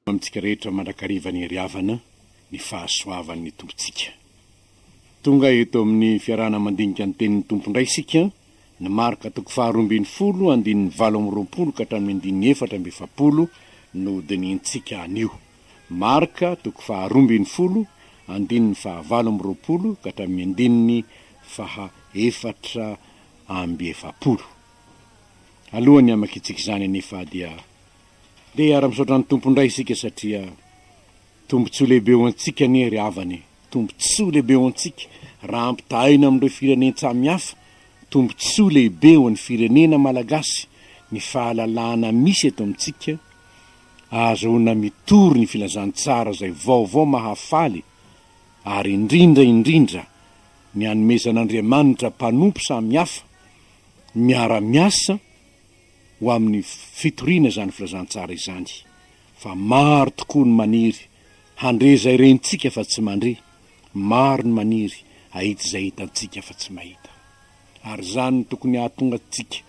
Amintsika rehetra mandrakariva ny hery havana, ny fahasoavan'ny Tompontsika. Tonga eto amin'ny fiarahana mandinika ny tenin'ny Tompo indray isika, ny Marka toko faha-12 andininy 28 ka hatramin'ny andininy 44 no dinihintsika anio. Marka toko faha-12 andininy faha-28 ka hatramin'ny andininy faha-44. Alohan'ny hamakiantsika izany anefa dia Ndeha hiara-misaotra ny Tompo indray isika satria tombontsoa lehibe ho antsika anie ry havana e! Tombontsoa lehibe ho antsika raha ampitahaina amin'ireo firenen-tsamihafa, tombontsoa lehibe ho an'ny firenena malagasy ny fahalalahana misy eto amintsika ahazahoana mitory ny filazantsara izay vaovao mahafaly ary indrindra indrindra ny hanomezan'Andriamanitra mpanompo samihafa miara-miasa ho amin'ny fitoriana izany filazantsara izany, fa maro tokoa ny maniry handre izay rentsika fa tsy mandre, maro ny maniry hahita izay hitantsika fa tsy mahita. Ary izany no tokony hahatonga antsika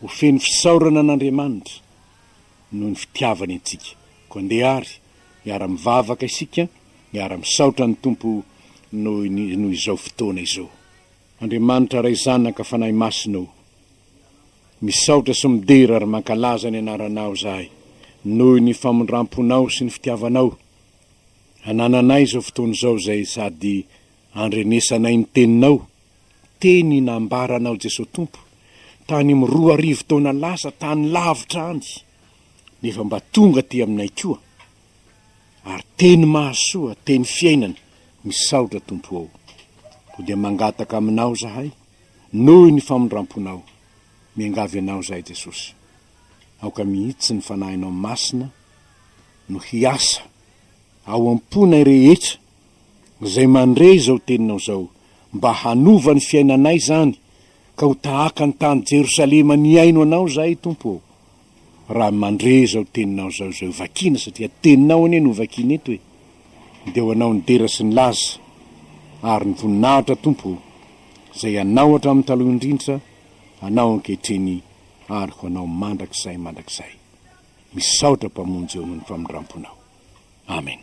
ho feno fisaorana an'Andriamanitra noho ny fitiavany antsika. Koa ndeha àry hiara-mivavaka isika, hiara-misaotra ny Tompo noho ny noho izao fotoana izao. Andriamanitra Ray Zanaka Fanahy Masina ô, Misaotra sy midera ary mankalaza ny anaranao izahay noho ny famindramponao sy ny fitiavanao anananay izao fotoana izao izay sady andrenesanay ny teninao, teny nambaranao Jesoa Tompo tany amin'ny 2000 taona lasa tany lavitra any nefa mba tonga aty aminay koa ary teny mahasoa, teny fiainana, misaotra Tompo ô. Koa dia mangataka aminao izahay Noho ny famindramponao, miangavy Anao izahay Jesosy, aoka mihitsy ny Fanahinao Masina no hiasa ao am-ponay rehetra izay mandre izao Teninao izao, mba hanova ny fiainanay izany ka ho tahaka ny tany Jerosalema nihaino Anao izahay Tompo ô. Raha mandre izao teninao izao izay ho vakiana satria teninao anie no vakiana eto e! Dia ho anao ny dera sy ny laza ary ny voninahitra Tompo o! Izay anao hatramin'ny taloha indrindra, anao ankehitriny ary ho anao mandrakizay mandrakizay. Misaotra Mpamonjy o noho ny famindramponao. Amen.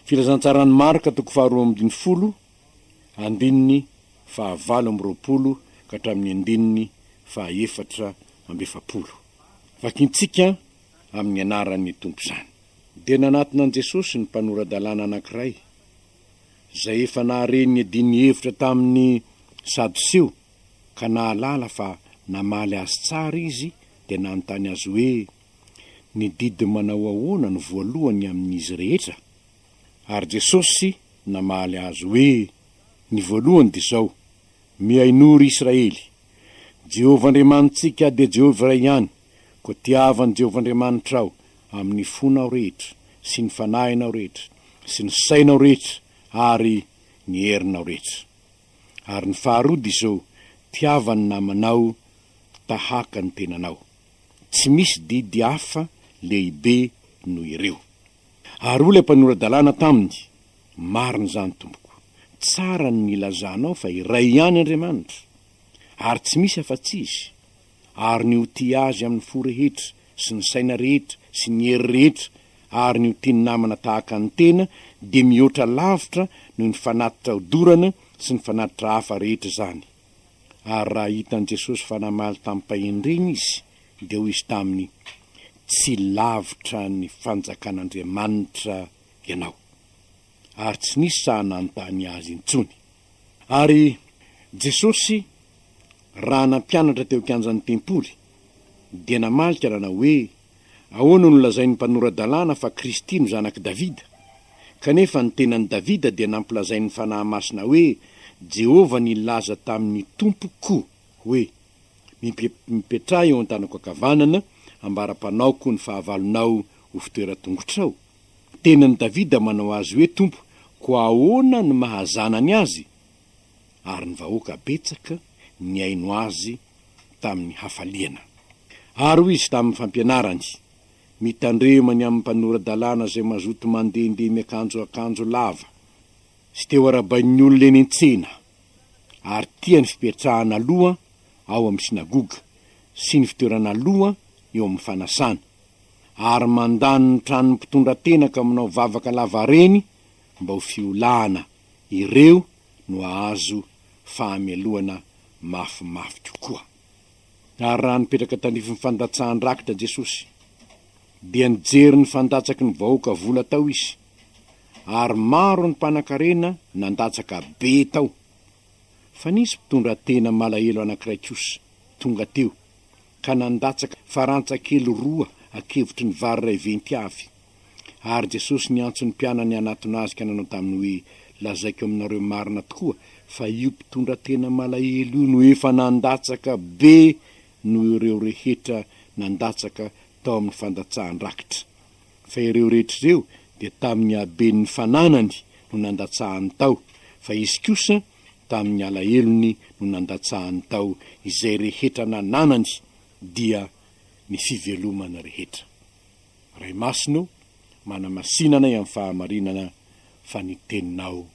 Filazantsaran'i Marka toko faharoa ambinifolo andininy faha 28 ka hatramin'ny andininy faha 44. Vakintsika amin'ny anaran'ny Tompo izany. Dia nanatona an'i Jesosy ny mpanora-dalàna anankiray, izay efa nahare ny adin'ny hevitra tamin'ny Sadoseo, ka nahalala fa namaly azy tsara izy, dia nanontany azy hoe, Ny didy manao ahoana no voalohany amin'izy rehetra? Ary Jesosy namaly azy hoe, Ny voalohany dia izao, Mihainoa, ry Israely! Jehovah Andriamanitsika dia Jehovah iray ihany, koa tiava an'i Jehovah Andriamanitrao amin'ny fonao rehetra, sy ny fanahinao rehetra, sy ny sainao rehetra, ary ny herinao rehetra. Ary ny faharoa dia izao, Tiava ny namanao tahaka ny tenanao. Tsy misy didy hafa lehibe noho ireo. Ary hoy ilay mpanora-dalàna taminy, Marina izany, tompoko. Tsara ny nilazanao fa iray ihany Andriamanitra, ary tsy misy afa-tsy Izy, ary ny ho tia Azy amin'ny fo rehetra, sy ny saina rehetra, sy ny hery rehetra, ary ny ho tia ny namana tahaka ny tena, dia mihoatra lavitra noho ny fanatitra hodorana sy ny fanatitra hafa rehetra izany. Ary raha hitan'i Jesosy fa namaly tamim-pahendrena izy, dia hoy Izy taminy, Tsy lavitra ny fanjakan'Andriamanitra ianao. Ary tsy nisy sahy nanontany Azy intsony. Ary Jesosy, raha nampianatra teo an-kianjan'ny tempoly, dia namaly ka nanao hoe, Ahoana no lazain'ny mpanora-dalàna fa Kristy no zanak'i Davida? Kanefa ny tenan'i Davida dia nampilazain'ny Fanahy Masina hoe, Jehovah nilaza tamin'ny Tompoko hoe, Mipetraha eo an-tanako ankavanana, ambara-panaoko ny fahavalonao ho fitoeran-tongotrao. Tenan'i Davida manao azy hoe Tompo, koa ahoana no maha zanany azy? Ary ny vahoaka betsaka nihaino azy tamin'ny hafaliana. Ary hoy izy tamin'ny fampianarany, Mitandrema ny amin'ny mpanora-dalàna izay mazoto mandehandeha miakanjo akanjo lava, sy te ho arahabain'ny olona eny an-tsena, ary tia ny fipetrahana aloha ao amin'ny synagoga sy ny fitoerana aloha eo amin'ny fanasana. Ary mandany ny tranon'ny mpitondra tena ka manao vavaka lavareny mba ho fiolahana, ireo no hahazo fahamelohana mafimafy kokoa. Ary raha nipetraka tandrifin'ny fandatsahan-drakitra Jesosy, dia nijery ny fandatsaky ny vahoaka vola tao Izy, ary maro ny mpanankarena nandatsaka be tao. Fa nisy mpitondra tena malahelo anankiray kosa tonga teo, ka nandatsaka farantsa kely roa ankevitry ny vary iray venty avy. Ary Jesosy niantso ny mpianany hanatona Azy ka nanao taminy hoe, Lazaiko aminareo marina tokoa fa io mpitondra tena malahelo io no efa nandatsaka be noho ireo rehetra nandatsaka tao amin'ny fandatsahan-drakitra. Fa ireo rehetra ireo dia tamin'ny haben'ny fananany no nandatsahany tao, fa izy kosa tamin'ny alahelony no nandatsahany tao izay rehetra nananany, dia ny fivelomana rehetra. Ray Masina o, manamasina anay amin'ny fahamarinana fa ny Teninao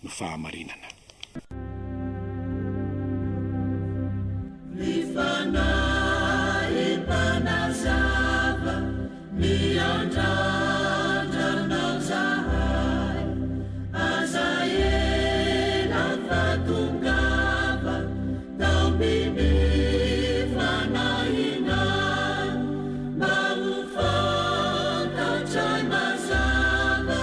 no fahamarinana. Ny Fanahy mpanazava miandrandra anao zahay, aza ela fa tongava taomin'ny fanahinay mba ho fantatray mazava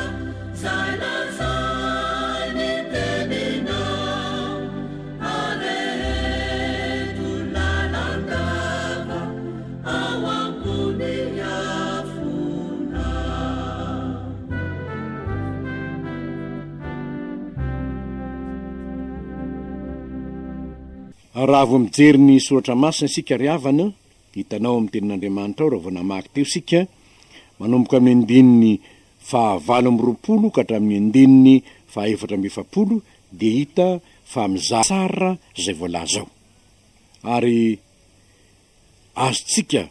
zay lazain'ny teninao. Areheto lalandava ao ambony afona. Raha vao mijery ny soratra masina isika ry havana, hitanao amin'ny tenin'Andriamanitra ao raha vao namaky teo isika, manomboka amin'ny andininy faha 28 ka hatramin'ny andininy faha 44 dia hita fa mizaha tsara izay voalaza ao. Ary azontsika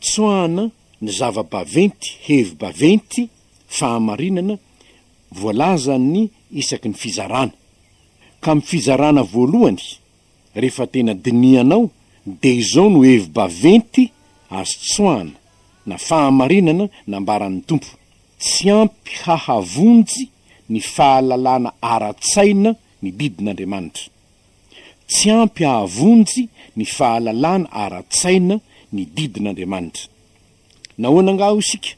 tsoahana ny zava-baventy, hevi-baventy, fahamarinana voalazan'ny isaky ny fizarana. Ka amin'ny fizarana voalohany, rehefa tena dinihanao dia izao no hevi-baventy azo tsoahana na fahamarinana nambaran'ny Tompo, Tsy ampy hahavonjy ny fahalalana ara-tsaina ny didin'Andriamanitra. Tsy ampy hahavonjy ny fahalalana ara-tsaina ny didin'Andriamanitra. Nahoana angaha hoy isika?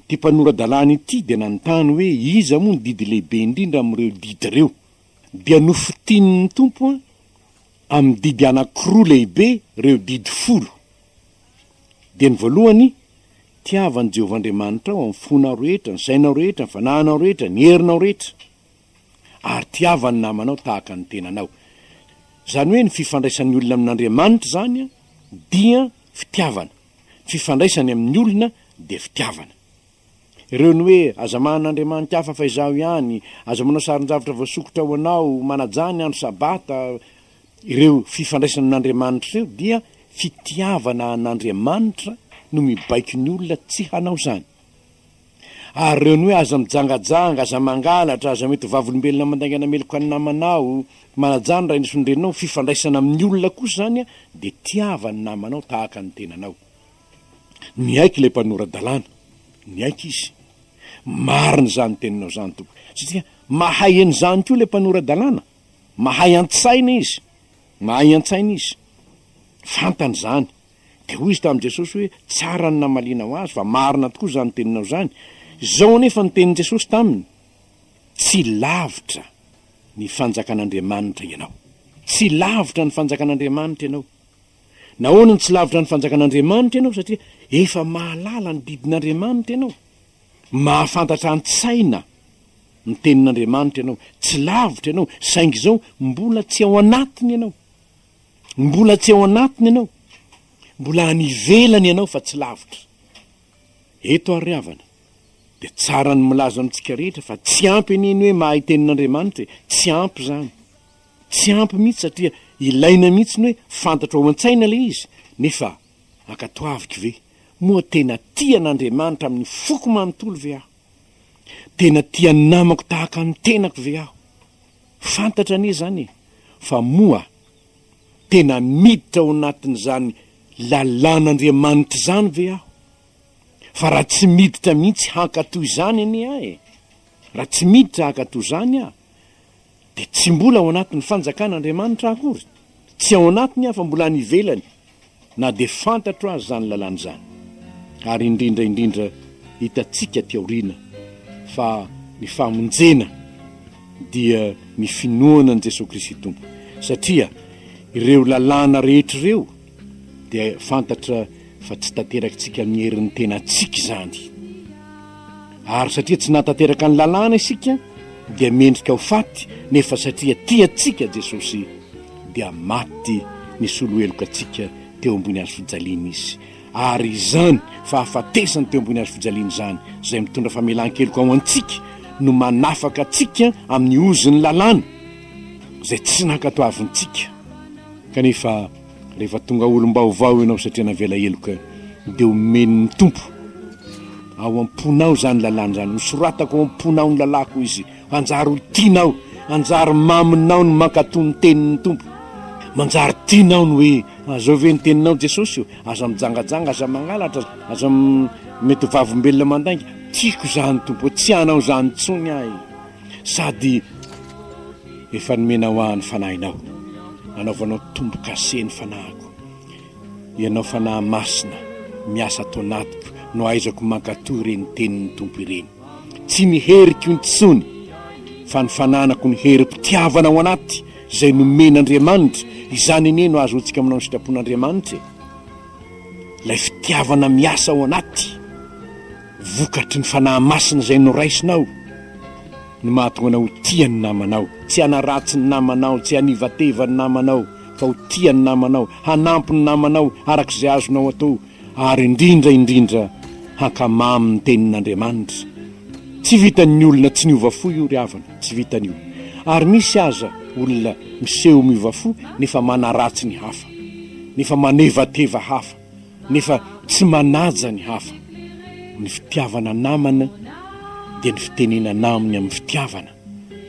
Ity mpanora-dalàna ity dia nanontany hoe iza moa ny didy lehibe indrindra amin'ireo didy ireo. Dia nofintinin'ny Tompo amin'ny didy anankiroa lehibe ireo didy folo. Dia ny voalohany, Tiava an'i Jehovah Andriamanitrao amin'ny fonao rehetra, ny sainao rehetra, ny fanahinao rehetra, ny herinao rehetra. Ary tiava ny namanao tahaka ny tenanao. Izany hoe ny fifandraisan'ny olona amin'Andriamanitra izany dia fitiavana. Ny fifandraisany amin'ny olona dia fitiavana. Ireo ny hoe, aza manana andriamanitra hafa fa izaho ihany, aza manao sarin-javatra voasokitra ho anao, manajà ny andro sabata, ireo fifandraisana amin'Andriamanitra ireo dia fitiavana an'Andriamanitra no mibaiko ny olona tsy hanao izany. Ary ireo ny hoe aza mijangajanga, aza mangalatra, aza mety ho vavolombelona mandaingana meloka ny namanao, manajà ny rainao sy ny reninao, fifandraisana amin'ny olona kosa izany dia tiava ny namanao tahaka ny tenanao. Niaiky ilay mpanora-dalàna. Niaiky izy. Marina izany teninao izany, Tompoko. Satria mahay an'izany koa ilay mpanora-dalàna. Mahay an-tsaina izy. Mahay an-tsaina izy. Fantany izany. Dia hoy izy tamin'i Jesosy hoe, Tsara ny namalianao azy, fa marina tokoa izany teninao izany. Izao anefa ny tenin'i Jesosy taminy, Tsy lavitra ny fanjakan'Andriamanitra ianao. Tsy lavitra ny fanjakan'Andriamanitra ianao. Nahoana no tsy lavitra ny fanjakan'Andriamanitra ianao? Satria efa mahalala ny didin'Andriamanitra ianao. Mahafantatra an-tsaina ny tenin'Andriamanitra ianao. Tsy lavitra ianao, saingy izao mbola tsy ao anatiny ianao. Mbola tsy ao anatiny ianao. Mbola any ivelany ianao fa tsy lavitra. Eto ary ry havana, dia tsara ny milaza amintsika rehetra fa tsy ampy anie ny hoe mahay tenin'Andriamanitra e. Tsy ampy izany. Tsy ampy mihitsy satria ilaina mihitsy ny hoe fantatro ao an-tsaina ilay izy nefa ankatoaviko ve? Moa tena tia an'Andriamanitra amin'ny foko manontolo ve aho? Tena tia ny namako tahaka ny tenako ve aho? Fantatra anie izany e! Fa moa tena miditra ao anatin'izany lalàn'Andriamanitra izany ve aho? Fa raha tsy miditra mihitsy hankatò izany anie aho e, raha tsy miditra hankatò izany aho, dia tsy mbola ao anatin'ny fanjakan'Andriamanitra aho akory. Tsy ao anatiny aho fa mbola any ivelany, na dia fantatro aza izany lalàna izany. Ary indrindra indrindra hitantsika aty aoriana fa ny famonjena dia ny finoana an'i Jesoa Kristy Tompo, satria ireo lalàna rehetra ireo dia fantatra fa tsy tanterakitsika amin'ny herin'ny tenantsika izany. Ary satria tsy nahatanteraka ny lalàna isika dia mendrika ho faty, nefa satria tia antsika Jesosy dia maty nisolo heloka antsika teo ambony hazo fijaliana Izy. Ary izany fahafatesany teo ambony hazo fijaliana izany, izay mitondra famelan-keloka ho antsika, no manafaka antsika amin'ny ozon'ny lalàna izay tsy nankatoavintsika. Kanefa rehefa tonga olom-baovao ianao satria navela heloka dia omen'ny Tompo ao am-ponao izany lalàna izany. Nosoratako ao am-ponao ny lalàko izy. Hanjary ho tianao, hanjary maminao ny mankatò ny tenin'ny Tompo. Manjary tianao ny hoe, ah, zao ve ny teninao Jesosy o? Aza mijangajanga, aza mangalatra, aza mety ho vavombelona mandainga. Tiako izany Tompo, tsy hanao izany intsony aho e. Sady efa nomenao ahy ny fanahinao, nanaovanao tombo-kase ny fanahiko. Ianao Fanahy Masina miasa ato anatiko no ahaizako mankatò ireny tenin'ny Tompo ireny. Tsy ny heriko intsony fa ny fananako ny herim-pitiavana ao anaty izay nomen'Andriamanitra, izany anie no ahazoantsika manao ny sitrapon'Andriamanitra e! Ilay fitiavana miasa ao anaty, vokatry ny Fanahy Masina izay noraisinao no mahatonga anao ho tia ny namanao, tsy hanaratsy ny namanao, tsy hanivateva ny namanao, fa ho tia ny namanao, hanampy ny namanao araka izay azonao atao, ary indrindra indrindra hankamamy ny Tenin'Andriamanitra. Tsy vitan'ny olona tsy niova fo io ry havana, tsy vitan'io. Ary misy aza olona miseho miova fo nefa manaratsy ny hafa, nefa manevateva hafa, nefa tsy manaja ny hafa. Ny fitiavana namana dia ny fitenenana aminy amin'ny fitiavana.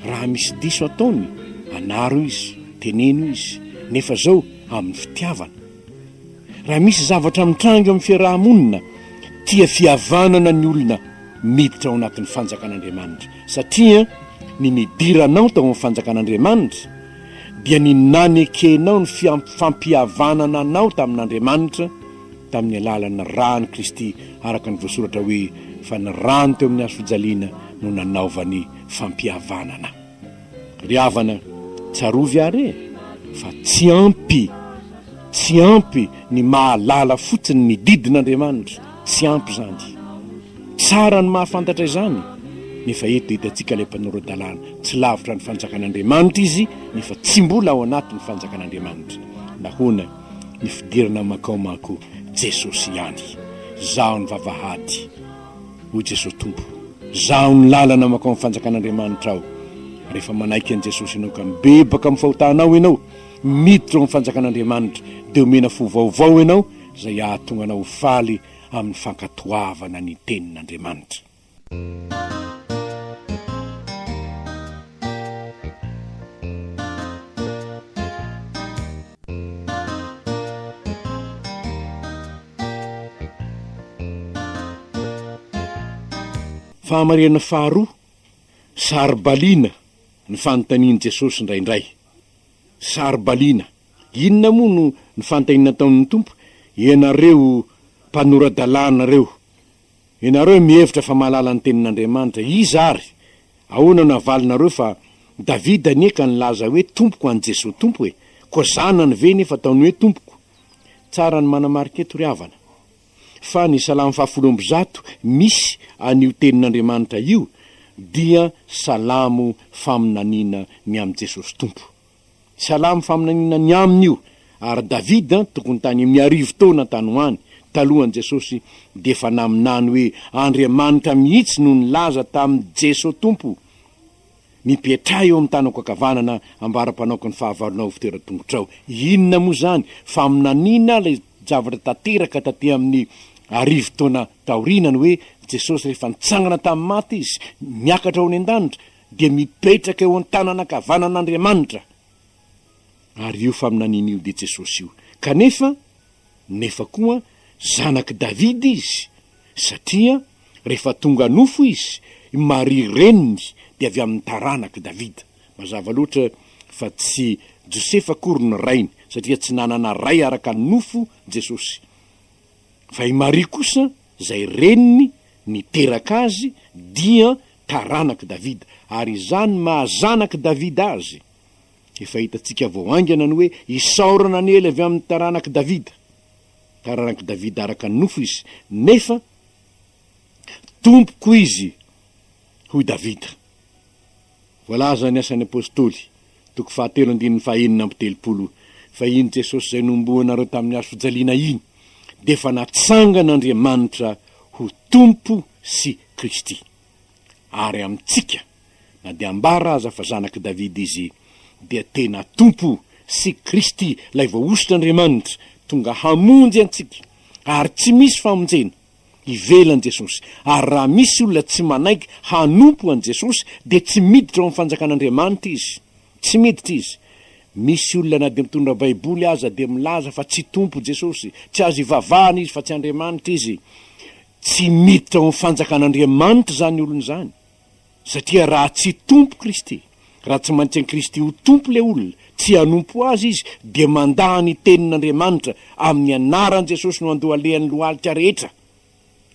Raha misy diso ataony, anaro izy, teneno izy, nefa zao amin'ny fitiavana. Raha misy zavatra mitranga eo amin'ny fiaraha-monina, tia fihavanana ny olona miditra ao anatin'ny fanjakan'Andriamanitra, satria ny nidiranao tao amin'ny fanjakan'Andriamanitra dia ny nanekenao ny fampihavanana anao tamin'Andriamanitra tamin'ny alalan'ny ràn'i Kristy araka ny voasoratra hoe fa ny ràny teo amin'ny hazo fijaliana no nanaovany fampihavanana. Ry havana, tsarovy àry e, fa tsy ampy, tsy ampy ny mahalala fotsiny ny didin'Andriamanitra, tsy ampy izany. Tsara ny mahafantatra izany, nefa eto dia hitantsika ilay mpanora-dalàna, tsy lavitra ny fanjakan'Andriamanitra izy, nefa tsy mbola ao anatin'ny fanjakan'Andriamanitra. Nahoana? Ny fidirana mankao manko Jesosy ihany. Izaho ny vavahady. Hoy Jesosy Tompo, Zaho ny lalana mankao amin'ny fanjakan'Andriamanitra aho. Rehefa manaiky an'i Jesosy ianao ka mibebaka amin'ny fahotanao ianao, miditra ao amin'ny fanjakan'Andriamanitra, dia omena fo vaovao ianao izay hahatonga anao ho faly amin'ny fankatoavana ny tenin'Andriamanitra. Fahamarinana faharoa, saro-baliana ny fanontanian'i Jesosy indraindray. Saro-baliana. Inona moa no ny fanontaniana nataon'ny Tompo? Ianareo mpanora-dalàna ireo, ianareo mihevitra fa mahalala ny tenin'Andriamanitra, iza ary? Ahoana no havalinareo fa Davida anie ka nilaza hoe tompoko an'i Jesoa Tompo e! Koa zanany ve nefa ataony hoe tompoko? Tsara ny manamarika eto ry havana fa ny Salamo fahafolo 111 misy an'io tenin'Andriamanitra io dia Salamo faminaniana ny amin'i Jesosy Tompo. Salamo faminaniana ny aminy io, ary Davida, tokony tany amin'ny arivo taona tany ho any, talohan'i Jesosy, dia efa naminany hoe Andriamanitra mihitsy no nilaza tamin'i Jeso Tompo, Mipetraha eo amin'ny tanako ankavanana, ambara-panaoko ny fahavalonao ho fitoeran-tongotrao. Inona moa izany? Faminaniana ilay zavatra tanteraka taty amin'ny arivo taona taoriana, ny hoe Jesosy rehefa nitsangana tamin'ny maty Izy, niakatra ho any an-danitra, dia mipetraka eo an-tanana ankavanan'Andriamanitra. Ary io faminaniana io dia Jesosy io. Kanefa, nefa koa, zanak'i Davida izy. Satria rehefa tonga nofo izy, i Maria reniny dia avy amin'ny taranak'i Davida. Mazava loatra fa tsy Josefa akory ny rainy, satria tsy nanana ray araka ny nofo Jesosy. Fa i Maria kosa, izay reniny niteraka azy, dia taranak'i Davida. Ary izany maha zanak'i Davida azy, efa hitantsika vao haingana ny hoe isaorana an'ela avy amin'ny taranak'i Davida. Taranak'i Davida araka ny nofo izy, nefa Tompoko izy, hoy Davida. Voalaza ny Asan'ny Apostoly, toko fahatelo andininy faha-36, fa iny Jesosy izay nohomboanareo tamin'ny hazo fijaliana iny, dia efa natsangan'Andriamanitra ho Tompo sy Kristy. Ary amintsika, na dia ambara aza fa zanak'i Davida Izy, dia tena Tompo sy Kristy, ilay voahosotr'Andriamanitra, tonga hamonjy antsika, ary tsy misy famonjena ivelan'i Jesosy. Ary raha misy olona tsy manaiky hanompo an'i Jesosy, dia tsy miditra ao amin'ny fanjakan'Andriamanitra izy. Tsy miditra izy. Misy olona na dia mitondra Baiboly aza dia milaza fa tsy Tompo Jesosy, tsy azo ivavahana Izy fa tsy Andriamanitra Izy. Tsy miditra ao amin'ny fanjakan'Andriamanitra izany olona izany. Satria raha tsy Tompo Kristy, raha tsy maintsy an'i Kristy ho Tompo ilay olona, tsy hanompo Azy izy, dia mandà ny Tenin'Andriamanitra, amin'ny anaran'i Jesosy no andohalehan'ny lohalika rehetra.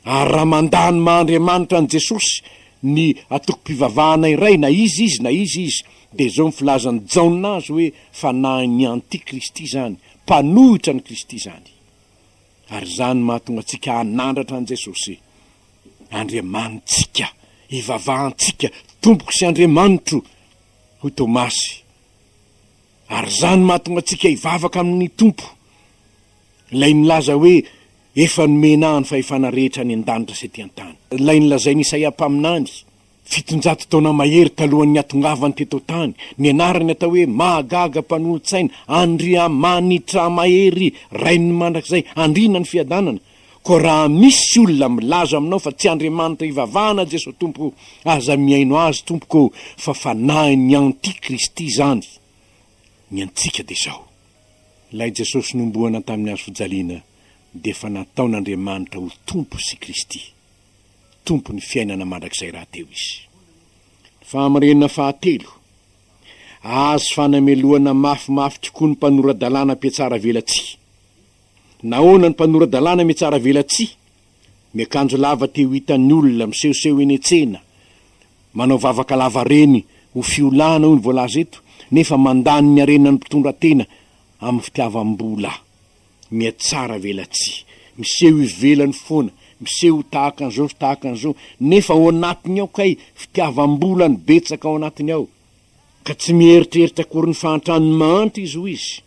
Ary raha mandà ny maha Andriamanitra an'i Jesosy ny antokom-pivavahana iray, na iza izy na iza izy, dia izao ny filazan'i Jaona azy hoe fanahin'ny antikristy izany, mpanohitra an'i Kristy izany. Ary izany mahatonga antsika hanandratra an'i Jesosy, Andriamanitsika, ivavahantsika, Tompoko sy Andriamanitro, hoy Tomasy. Ary izany mahatonga antsika hivavaka amin'ny Tompo, Ilay nilaza hoe, Efa nomena ahy ny fahefana rehetra any an-danitra sy ety an-tany. Ilay nolazain'i Isaia mpaminany, 700 taona mahery talohan'ny hahatongavany teto an-tany, ny anarany atao hoe Mahagaga Mpanolo-tsaina, Andriamanitra Mahery, Rain'ny Mandrakizay, Andriana ny Fiadanana. Koa raha misy olona milaza aminao fa tsy Andriamanitra ivavahana Jesoa Tompo, aza mihaino azy tompoko fa fanahin'ny anti-Kristy izany. Ny antsika dia izao. Ilay Jesosy nohomboana tamin'ny hazo fijaliana dia efa nataon'Andriamanitra ho Tompo sy Kristy. Tompon'ny fiainana mandrakizay rahateo Izy. Ny fahamarinana fahatelo, Azo fanamelohana mafimafy tokoa ny mpanora-dalàna mpiatsara velatsihy. Nahoana ny mpanora-dalàna miatsara velatsihy? Miakanjo lava te ho hitan'ny olona, misehoseho eny an-tsena, manao vavaka lavareny ho fiolahana hoy ny voalaza eto, nefa mandany ny harenan'ny mpitondra tena amin'ny fitiavam-bola. Mihatsara velatsihy, miseho ivelany foana, miseho ho tahaka an'izao sy tahaka an'izao, nefa ao anatiny ao kay fitiavam-bola no betsaka ao anatiny ao, ka tsy mieritreritra akory ny fahantran'ny mahantra izy hoy izy.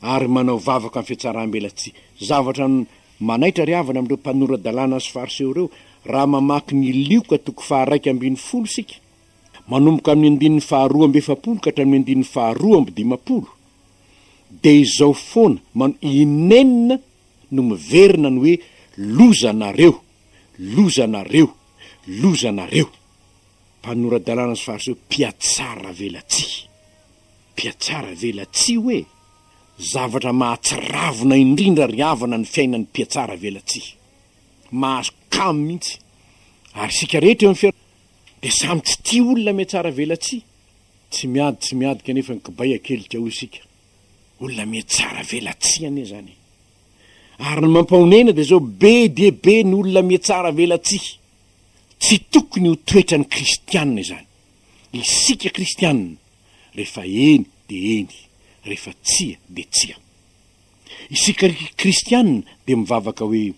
ary manao vavaka amin'ny fihatsaram-belatsihy. Zavatra manaitra ry havana amin'ireo mpanora-dalàna sy fariseo ireo, raha mamaky ny Lioka toko faha-11 isika, manomboka amin'ny andininy faha-42 ka hatramin'ny andininy faha-52, dia izao foana, man, inenina no miverina ny hoe lozanareo, lozanareo, lozanareo. Mpanora-dalàna sy fariseo mpihatsara velatsihy. Mpihatsara velatsihy hoe? Zavatra mahatsiravina indrindra ry havana ny fiainan'ny mpihatsara velatsihy. Mahazo kamo mihitsy. Ary isika rehetra eo amin'ny fiainana dia samy tsy tia olona mihatsara velatsihy. Tsy miady tsy miady kanefa ny kibay akelika hoy isika. Olona mihatsara velatsihy anie izany e. Ary ny mampahonena dia izao be dia be ny olona mihatsara velatsihy. Tsy tokony ho toetran'ny kristiana izany. Isika kristiana, rehefa eny dia eny, rehefa tsia dia tsia. Isika kristiana dia mivavaka hoe,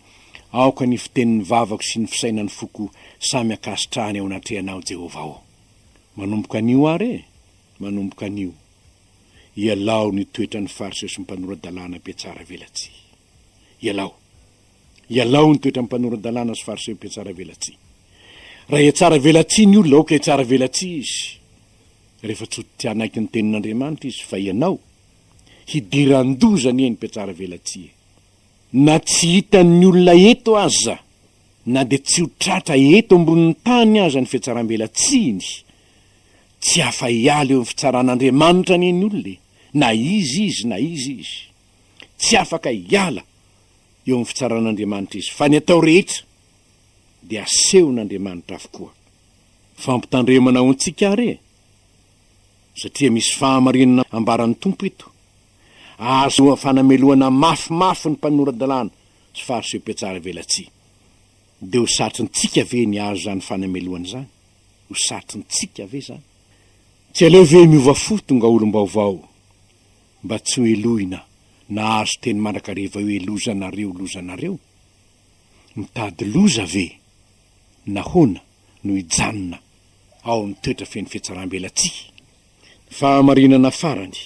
Aoka ny fitenin'ny vavako sy ny fisainan'ny foko samy ankasitrahana eo anatrehanao Jehovah ô. Manomboka anio àry e! Manomboka anio. Ialao ny toetran'ny Fariseo sy ny mpanora-dalàna mpihatsara velatsihy. Ialao. Ialao ny toetran'ny mpanora-dalàna sy Fariseo mpihatsara velatsihy. Raha hihatsara velatsihy ny olona, aoka hihatsara velatsihy izy. Rehefa tsy ho te hanaiky ny tenin'Andriamanitra izy, fa ianao, hidiran-doza anie ny mpihatsara velatsihy e! Na tsy hitan'ny olona eto aza, na dia tsy ho tratra eto ambonin'ny tany aza ny fihatsaram-belatsihiny, tsy afa-hiala eo amin'ny fitsaran'Andriamanitra anie ny olona e! Na iza izy na iza izy. Tsy afaka hiala eo amin'ny fitsaran'Andriamanitra izy, fa ny atao rehetra. dia asehon'Andriamanitra avokoa. Fampitandremana ho antsika àry e! Satria misy fahamarinana ambaran'ny Tompo eto. Azo fanamelohana mafimafy ny mpanora-dalàna sy Fariseo mpiatsara velatsihy. Dia ho satrintsika ve ny hahazo izany fanamelohana izany? Ho satrintsika ve izany? Tsy aleo ve miova fo tonga olom-baovao mba tsy ho helohina na hahazo teny mandrakariva hoe lozanareo lozanareo? Mitady loza ve? Nahoana no hijanona ao amin'ny toetra feno fihatsaram-belatsihy? Ny fahamarinana farany.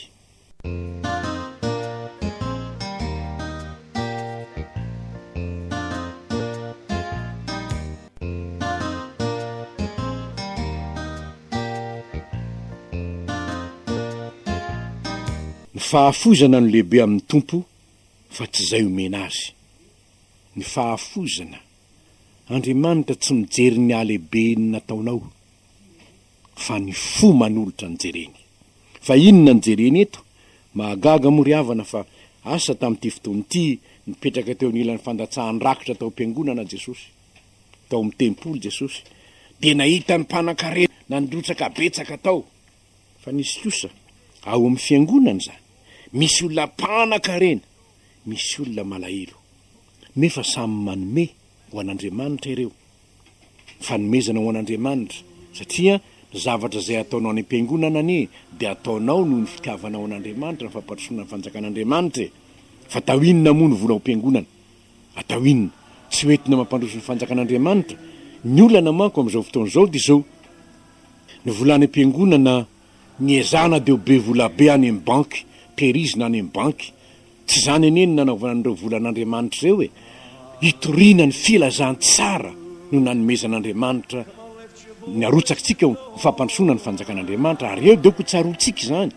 Ny fahafoizana no lehibe amin'ny Tompo fa tsy izay omena azy. Ny fahafoizana. Andriamanitra tsy mijery ny halehiben'ny nataonao fa ny fo manolotra no jereny. Fa inona no jereny eto? Mahagaga moa ry havana fa asa tamin'ity fotoana ity nipetraka teo anilan'ny fandatsahan-drakitra tao am-piangonana Jesosy. Tao amin'ny tempoly Jesosy dia nahita ny mpanankarena nandrotsaka betsaka tao. Fa nisy kosa ao amin'ny fiangonana izany, misy olona mpanankarena, misy olona malahelo. Nefa samy manome ho an'Andriamanitra ireo. Fanomezana ho an'Andriamanitra, satria ny zavatra izay ataonao any am-piangonana anie dia ataonao noho ny fitiavanao an'Andriamanitra, ny fampandrosoana ny fanjakan'Andriamanitra e! Fa atao inona moa ny vola ao am-piangonana? Atao inona? Tsy ho entina mampandroso ny fanjakan'Andriamanitra? Ny olana manko amin'izao fotoana izao dia izao, ny vola any am-piangonana niezahana dia ho be vola be any amin'ny banky, tehirizina any amin'ny banky, Tsy izany anie no nanaovana an'ireo volan'Andriamanitra ireo e! Hitoriana ny filazantsara no nanomezan'Andriamanitra ny arotsakitsika ho fampandrosoana ny fanjakan'Andriamanitra, ary eo dia ko tsaroantsika izany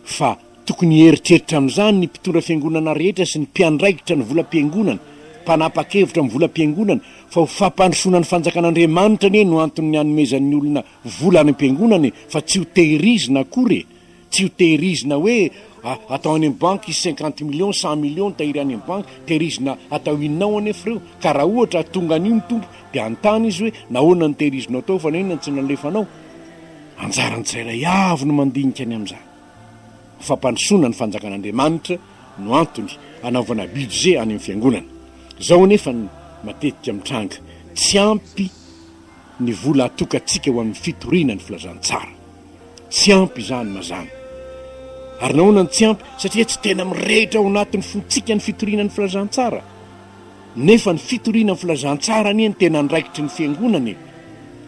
fa tokony hieritreritra amin'izany ny mpitondra fiangonana rehetra sy ny mpiandraikitra ny volam-piangonana, mpanapa-kevitra amin'ny volam-piangonana, fa ho fampandrosoana ny fanjakan'Andriamanitra anie no anton'ny hanomezan'ny olona vola any am-piangonana e, fa tsy ho tehirizina akory e! Tsy ho tehirizina hoe atao any amin'ny banky izy cinquante millions, cent millions tahiry any amin'ny banky, tehirizina atao inona ao anefa ireo? Ka raha ohatra tonga an'io ny Tompo dia hanontany izy hoe nahoana no tehirizinao tao fa naninona no tsy nalefanao? Anjaran'ny tsirairay avy no mandinika ny amin'izany. Ho fampandrosoana ny fanjakan'Andriamanitra no antony anaovana budget any amin'ny fiangonana. Izao anefa no matetika mitranga, tsy ampy ny vola atokantsika ho amin'ny fitoriana ny filazantsara. Tsy ampy izany mazàna. Ary nahoana no tsy ampy? Satria tsy tena mirehitra ao anatin'ny fontsika ny fitoriana ny filazantsara. Nefa ny fitoriana ny filazantsara anie no tena andraikitry ny fiangonana e!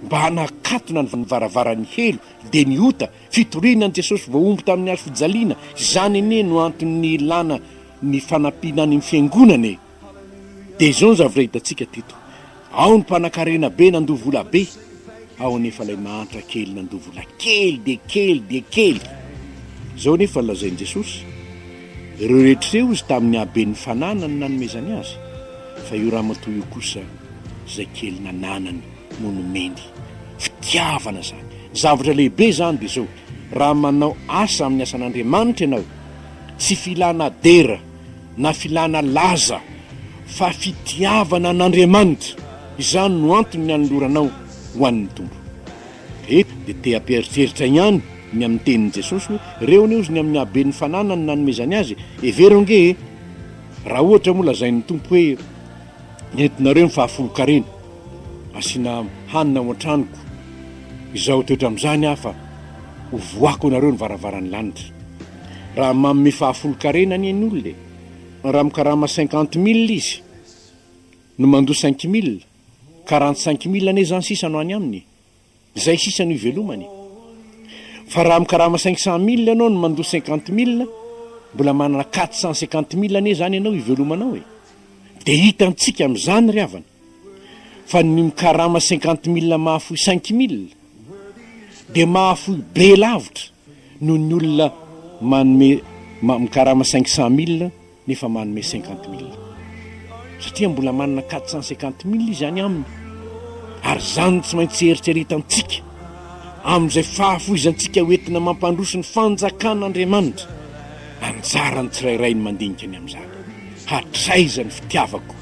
Mba hanakatona ny varavaran'ny helo, dia ny ota, fitoriana an'i Jesosy voahombo tamin'ny hazo fijaliana, izany anie no anton'ny ilàna ny fanampiana any amin'ny fiangonana e! Dia izao ny zavatra hitantsika teto, ao ny mpanankarena be nandoa vola be, ao anefa ilay mahantra kely nandoa vola kely dia kely dia kely. Izao anefa no lazain'i Jesosy, Ireo rehetra ireo izy tamin'ny haben'ny fananany no nanomezany azy, fa io ramatoa io kosa izay kely nananany no nomeny. Fitiavana izany. Ny zavatra lehibe izany dia izao, raha manao asa amin'ny asan'Andriamanitra ianao, tsy filana dera, na filana laza fa fitiavana an'Andriamanitra, izany no antony nanoloranao ho an'ny Tompo. Eto dia te hampieritreritra ihany ny amin'ny tenin'i Jesosy hoe, Ireo anie ozy ny amin'ny haben'ny fananany no nanomezany azy e! Hevero ange e! Raha ohatra moa lazain'ny Tompo hoe, Entinareo ny fahafolon-karena, asiana hanina ao an-tranoko, izao toetra amin'izany aho fa hovohako anareo ny varavaran'ny lanitra. Raha manome fahafolon-karena anie ny olona e! Raha mikarama cinquante mille izy no mandoa cinq mille, quarante cinq mille anie zany sisa no any aminy e! Zay sisa no ivelomany e! Fa raha mikarama cinq cent mille ianao no mandoa cinquante mille, mbola manana quatre cent cinquante mille anie zany ianao ivelomanao e! Dia hitantsika amin'izany ry havana fa ny mikarama cinquante mille mahafoy cinq mille dia mahafoy be lavitra noho ny olona manome mikarama cinq cent mille nefa manome cinquante mille satria mbola manana quatre cent cinquante mille izy any aminy ary izany tsy maintsy eritreretantsika amin'izay fahafoizantsika hoentina mampandroso ny fanjakan'Andriamanitra. Anjaran'ny tsirairay ny mandinika ny amin'izany. Hatraiza ny fitiavako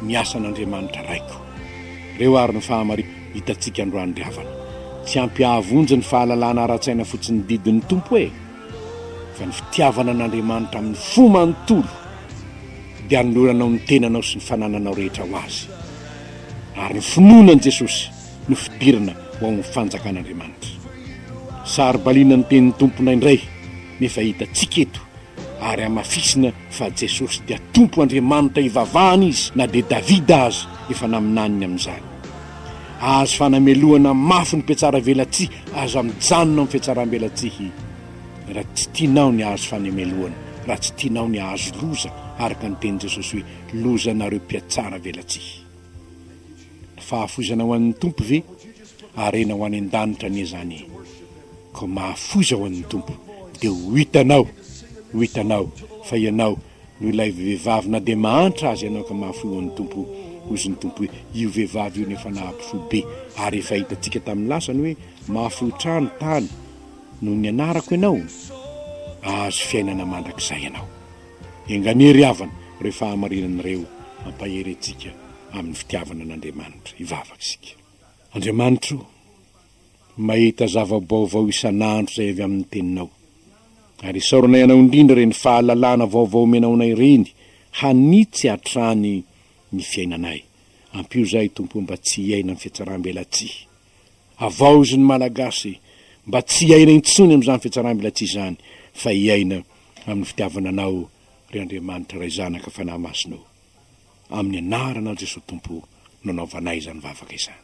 ny asan'Andriamanitra Raiko? Ireo ary ny fahamarinana hitantsika androany ry havana. Tsy ampy hahavonjy ny fahalalana ara-tsaina fotsiny ny didin'ny Tompo e! Fa ny fitiavana an'Andriamanitra amin'ny fo manontolo dia anoloranao ny tenanao sy ny fanananao rehetra ho Azy. Ary ny finoana an'i Jesosy no fidirana ho ao amin'ny fanjakan'Andriamanitra. Saro-baliana ny tenin'ny Tompo indraindray nefa hitantsika eto ary hamafisina fa Jesosy dia Tompo Andriamanitra ivavahana Izy na dia Davida aza efa naminany ny amin'izany. Azo fanamelohana mafy ny mpihatsaravelatsihy aza mijanona amin'ny fihatsaram-belatsihy raha tsy tianao ny hahazo fanemelohana, raha tsy tianao ny hahazo loza araka ny tenin'i Jesosy hoe lozanareo mpihatsaravelatsihy. Ny fahafoizana ho an'ny Tompo ve? Harena ho any an-danitra anie izany e! Koa mahafoiza ho an'ny Tompo, dia ho hitanao, ho hitanao fa ianao no ilay vehivavy na dia mahantra aza ianao ka mahafoy ho an'ny Tompo. Hozy ny Tompo hoe, io vehivavy io no efa nahampy be, ary efa hitantsika tamin'ny lasa ny hoe mahafoy trano, tany, noho ny anarako ianao, hahazo fiainana mandrakizay ianao. Enga anie ry havana ireo fahamarinana ireo hampahery antsika amin'ny fitiavana an'Andriamanitra. Hivavaka isika. Andriamanitra o, mahita zava-baovao isan'andro izay avy amin'ny Teninao. Ary isaoranay Anao indrindra ireny fahalalana vaovao omenao anay ireny hanitsy hatrany ny fiainanay. Ampio izahay Tompo mba tsy hiaina amin'ny fihatsaram-belatsihy. Havaozy ny Malagasy mba tsy hiaina intsony amin'izany fihatsaram-belatsihy izany fa hiaina amin'ny fitiavana Anao ry Andriamanitra Ray Zanaka Fanahy Masina o. Amin'ny anaranao Jesoa Tompo no anaovanay izany vavaka izany.